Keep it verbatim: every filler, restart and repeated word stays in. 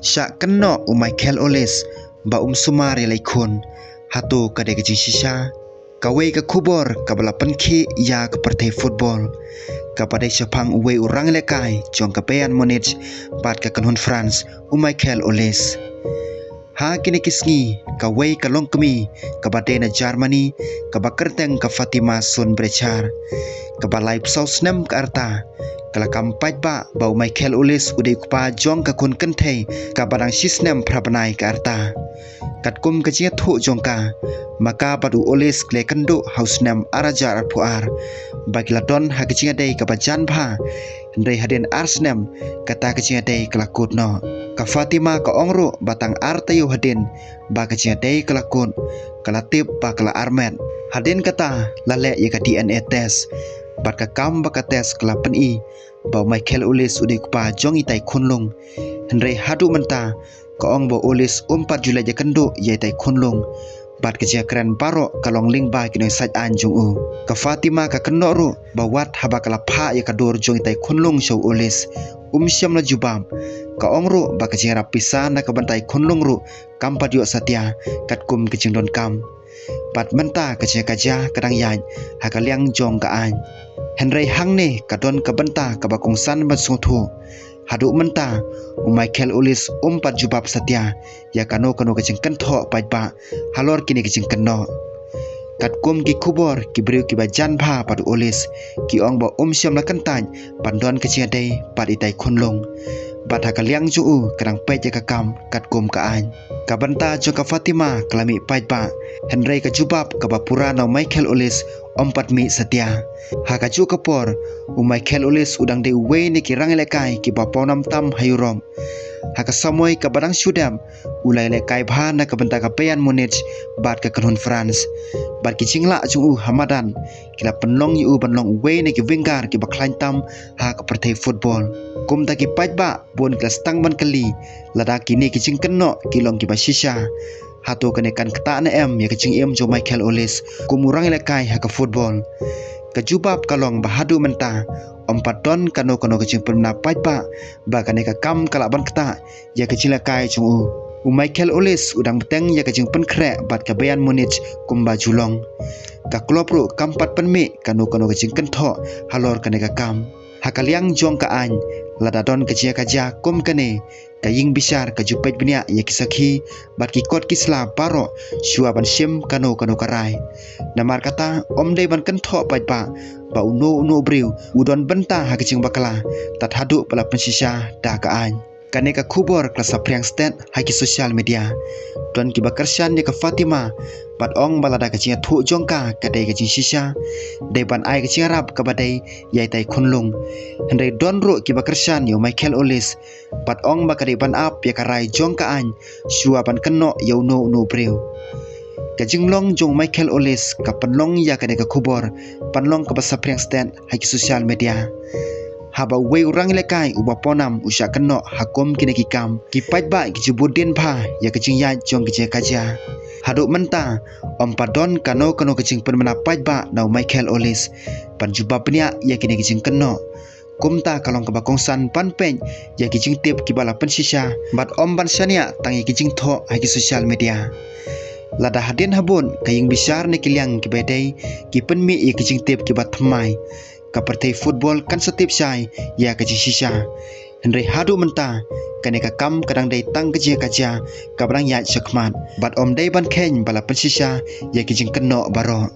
Shah kynnoh u Michael Olise ba um sumar ïa lei khun. Hato ka dei ka jingshisha? Kawei ka khubor kaba la pynkhih ïa ka pyrthei football, kaba dei shaphang uwei u rangïalehkai jong ka Bayern Munich bad ka kynhun France, u Michael Olise. Ha kine ki sngi, kawei ka longkmie kaba dei na Germany, kaba kyrteng ka Fatima Sunnbrecher, kaba laiphew saw snem ka rta, ka la kam paidbah ba u Michael Olise u dei u kpa jong ka khun kynthei kaba dang shisnem phra bnai ka rta. Katkum ka jingïathuh jong ka, ma ka bad u Olise ki la ïakynduh ha u snem ar hajar arphew ar, ba ki la don ha ka jingïadei kaba jan bha. Hynrei hadien ar snem, kata ka jingïadei ka la kut noh. Ka Fatima ka ong ruh ba tang ar taïew hadien ba ka jingïadei ka la kut, ka la tip ba ka la armet. Hadien kata, la leh ïa ka D N A test, bad ka kam ba ka test ka la pyni ba u Michael Olise u dei u kpa jong itai khunlung. Hynrei haduh mynta, ka ong ba u Olise um pat ju leit ïakynduh ïa itai khunlung, bad ka jingïakren baroh ka long lyngba ki nongsait aiñ jong u. Ka Fatima ka kynnoh ruh ba wat haba ka la phah ïa ka dur jong itai khunlung sha u Olise, um shym la jubab. Ka ong ruh ba ka jingïarap pisa na ka bynta i khunlung ruh kam pat ïoh satia, katkum ka jingdonkam. Bad mynta ka jingïakajia ka dang ïaid ha ka liang jong ka aiñ. Hynrei hangne ka don ka bynta kaba kongsan ban sngewthuh. Haduh mynta, u Michael Olise um pat jubab satia ïa kano kano ka jingkynthoh paidbah halor kine ki jingkynnoh. Katkum ki khubor, ki briew kiba jan bha bad u Olise ki ong ba um shym la kyntait ban don ka jingïadei bad itai khunlung. Bad ha ka liang jong u ka dang peit ïa ka kam katkum ka aiñ. Ka bynta jong ka Fatima ka la mih paidbah, hynrei ka jubab kaba pura na u Michael Olise um pat mih satia. Ha kajuh ka por, u Michael Olise u dang dei uwei na ki rangïalehkai kiba pawnam tam ha Europe. Ha ka samoi kaba dang shu dep, u la ïalehkai bha na ka bynta ka Bayern Munich bad ka kynhun France. Bad ki jinglah jong u ha madan ki la pynlong ïa u ban long uwei na ki winger kiba khlaiñ tam ha ka pyrthei football. Kumta ki paidbah bun ki la sdang ban kylli lada kine ki jingkynnoh ki long kiba shisha. Hato kane kan ktah ne em ïa ka jingim jong u Michael Olise kum u rangïalehkai ha ka football? Ka jubab ka long ba haduh mynta, um pat don kano kano ka jingpynbna paidbah ba kane ka kam ka lah ban ktah ïa ka jingïalehkai jong u. U Michael Olise u dang bteng ïa ka jingpynkhreh bad ka Bayern Munich kumba ju long. Ka klub ruh kam pat pynmih kano kano ka jingkynthoh halor kane ka kam. Ha ka liang jong ka aiñ, lada don ka jingïakajia kum kane, ka ïingbishar ka ju peit bniah ïa ki sakhi bad ki kot ki sla baroh shuwa ban shim kano kano ka rai. Namar kata, um dei ban kynthoh paidbah ba uno uno u briew u don bynta ha ka jingbakla tad haduh ba la pynshisha da ka aiñ. Kane ka khubor ka la saphriang stet ha ki social media. Don kiba kyrshan ïa ka Fatima bad ong ba lada ka jingïathuh jong ka ka dei ka jingshisha, dei ban ai ka jingïarap kaba dei ïa itai khunlung. Hynrei don ruh kiba kyrshan ïa u Michael Olise bad ong ba ka dei ban ap ïa ka rai jong ka aiñ shuwa ban kynnoh ïa uno uno u briew. Ka jinglong jong u Michael Olise ka pynlong ïa kane ka khubor ban long kaba saphriang stet ha ki social media. Haba uwei u rangïalehkai uba pawnam u shah kynnoh ha kum kine ki kam, ki paidbah ki ju bud dien bha ïa ka jingïaid jong ka jingïakajia. Haduh mynta, um pat don kano kano ka jingpynbna paidbah na u Michael Olise ban jubab bniah ïa kine ki jingkynnoh. Kumta ka long kaba kongsan ban peit ïa ki jingtip kiba la pynshisha bad um ban shaniah tang ïa ki jingthoh ha ki social media. Lada hadien habud ka ïingbishar ne ki liang kiba dei ki pynmih ïa ki jingtip kiba thymmai, ka pyrthei football kan sa tip shai ïa ka jingshisha. Hynrei haduh mynta, kane ka kam ka dang dei tang ka jingïakajia kaba dang ïaid shakhmat bad um dei ban kheiñ ba la pynshisha ïa ki jingkynnoh baroh.